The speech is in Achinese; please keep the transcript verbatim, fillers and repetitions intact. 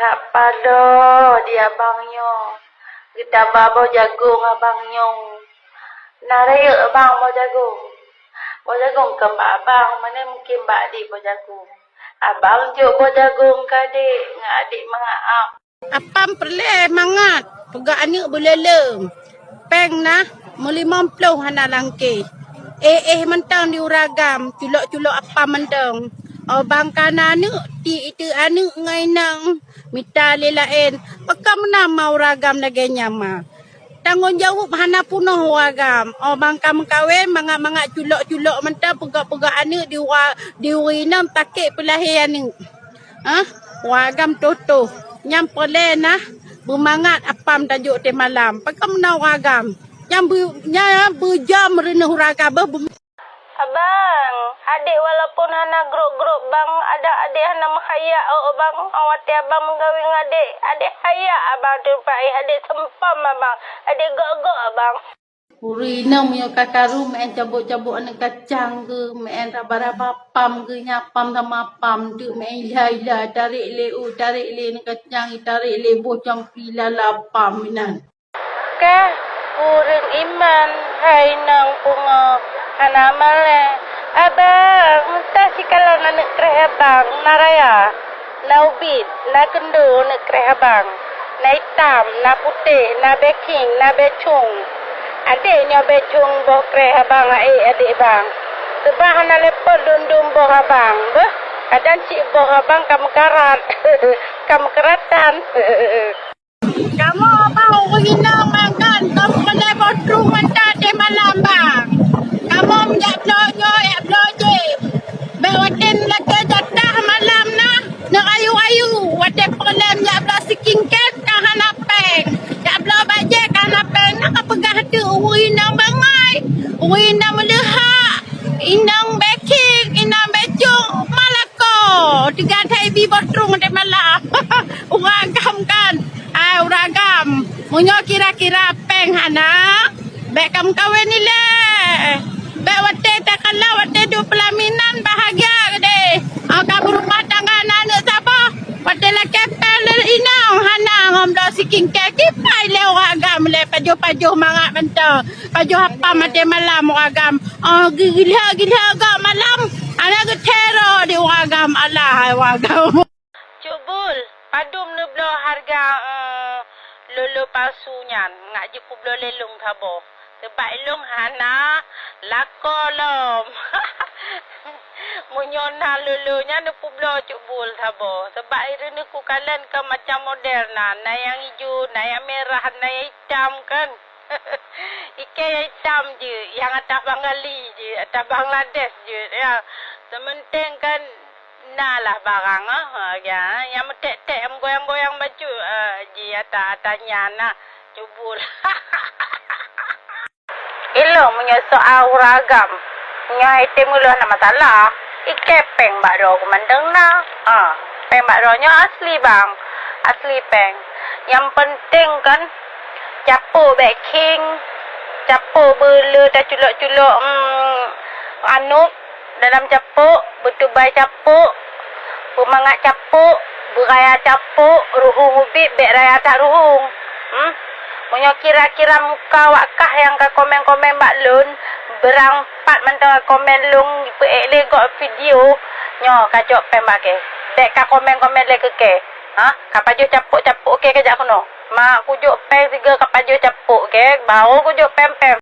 Ka paloe di abang nyoe, geutaba boh jagong abang nyoe. Na rayeuk abang boh jagong. Boh jagong keu bak abang, meunan mungken bak di boh jagong. Abang jok boh jagong keu adek, ngon adek mangat ap. Apam peureulée mangat, peugah aneuëk beuleuleung. Péng na meulimong ploh hana langkée. Éh-éh mantong di uragam, culok-culok apam mantong. Oh bang ka na aneuëk, ti itu aneuëk ngon inong. Mita lé laén, pakon meunan ma uragam lagée nyan ma. Tanggong jaweueb hana peunoh uragam. Oh bang ka meukawen, mangat-mangat culok-culok mantong, peugah-peugah aneuëk di ura-, di ureuëng inong, takét peulahé aneuëk. Ah, uragam toh-toh. Nyang peureulée na beumangat apam tajok teuh malam. Pakon meunan uragam. Nyang beu-, nyang beujam reuneuh uragam beuh. Abang, adek walaupun hana grok-grok bang, adak adek hana meuhayak oh bang. Oh watée abang meugawen ngon adek, adek hayak abang tupai, adek seumpom abang, adek gok-gok abang. Ureuëng inong meunyoe ka karu meu'en cabok-cabok aneuëk kacang keuh, meu'en raba-raba pam keuh, nyan pam sama pam teuk, meu'en ila-ila, tarek lé u, tarek lé aneuëk kacang, tarek lé boh campi lala pam inan. Keh, ureuëng iman, hai nang pungo, hana malée. Abang, entah sikalon aneuëk kreh abang, na raya, na ubit, na keundo aneuëk kreh abang, na itam, na putéh, na beking, na becung. Adek nyoe becung boh kreh abang, aé adek bang. Seubab hana leupot dum-dum boh abang, beuh, kadang cit boh abang ka meukarat, ka meukeuratan. Kamoe bang ureuëng inong mangat, tom keudeh boh trueng mantong teuh malam bang. Kamoe jak bloe nyoe, jak bloe jih. Bék watée lakée jatah malam na, neuk ayu-ayu. Watée peureulée jak bloe skincare ka hana péng, jak bloe bajée ka hana péng. Na ka peugah teuk ureuëng inong bangai, ureuëng inong meuleuhak, inong beking, inong becung, malako. Teuga that ibi boh trueng teuh malam. Uragam kan? Hai uragam, meunyoe kira-kira péng hana, bék ka meukawen ilée. Bék watée takalon, watée duek peulaminan bahagia keudeh. Oh ka beurumah tangga na aneuëk saboh, watée lakée péng lé inong hana ngon bloe skincare, kipai lé uragam lé pajoh-pajoh mangat mantong. Pajoh apam watée malam uragam. Oh gila-gila gak malam, hana geutero di uragam, alah hai uragam. Cuk Bul, padum neubloe hareuga, eh, lolo palsu nyan, ngat jipubloe lé lôn saboh. Seubab ilôn hana lakoe lom. Meunyoe na lolo nyan neupubloe Cuk Bul saboh. Seubab i reuneuh kukalon ka macam model na, na nyang ijo, na nyang mirah, na nyang itam kan. Ikei nyang itam jeuet, nyang atah Bangali jeuet, atah Bangladesh jeuet, ya. Seumeunteng kan na lah barang, ah, ha, ya. Nyang meutek-tek, nyang goyang-goyang bacut, ah, ji ata-ata nyan, ah, Cuk Bul. Ilôn meunyoe soal uragam, nyoe item ulôn hana masalah. Ikei péng bak droe keumandeng na. Ha, péng bak droe nyoe asli bang. Asli péng. Nyang peunteng kan, capôk bék khieng, capôk beuleu taculok-culok, mm, anut dalam capôk, beutubai capôk, beumangat capôk, beuraya capôk, ruhueng ubit bék raya that ruhueng. Hmm? Meunyoe kira-kira muka awak kah nyang ka komen-komen bak lôn, beurang pat mantong ka komen lôn peuék lé gob video, nyoe ka jok péng bak kèe. Bék ka komen-komen lé keu kèe. Ha? Ka pajoh capôk-capôk kèe ka jak keunoe. Ma kujok péng sigoe ka pajoh capôk kèe, barô kujok péng-péng.